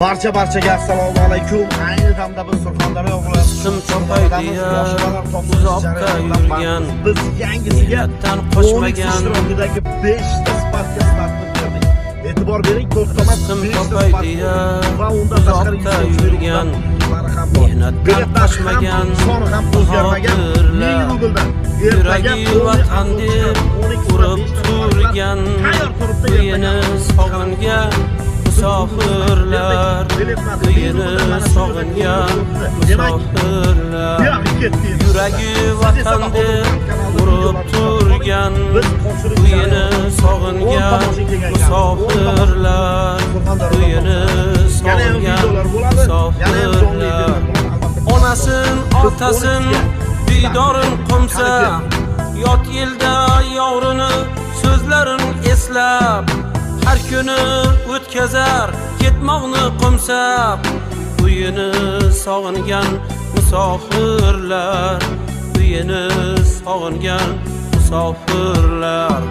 Barcha barchaga assalomu alaykum. Ayni damda biz Surxondaryo viloyati Rizqim topay deya uzoqda yurgan, biz yangisiga mehnatdan 12 qochmagan. ishtirokidagi 5 ta Sparkka startni berdik. E'tibor bering, to'rtta emas, Rizqim 5 ta topay Spark deya va undan tashqari uzoqda 130 yurgan, rublari ham bor. mehnatdan Biletlar ham qochmagan soni ham o'zgarmagan. muhojirlar. 1000 rubldan ertaga Yuragi vatan deb urib turgan, tayyor turibdi. Uyini sog'ingan musofirlar, uyini sog'ingan musofirlar. Yuragi vatan deb urib turgan, uyini sog'ingan musofirlar, uyini sog'ingan musofirlar. Onasin, otasin, diydorin qo'msa, yot elda yorini so'zlarin eslab, har kuni o'tkazar ketmoqni qo'msab. Uyini sog'ingan musofirlar, uyini sog'ingan musofirlar.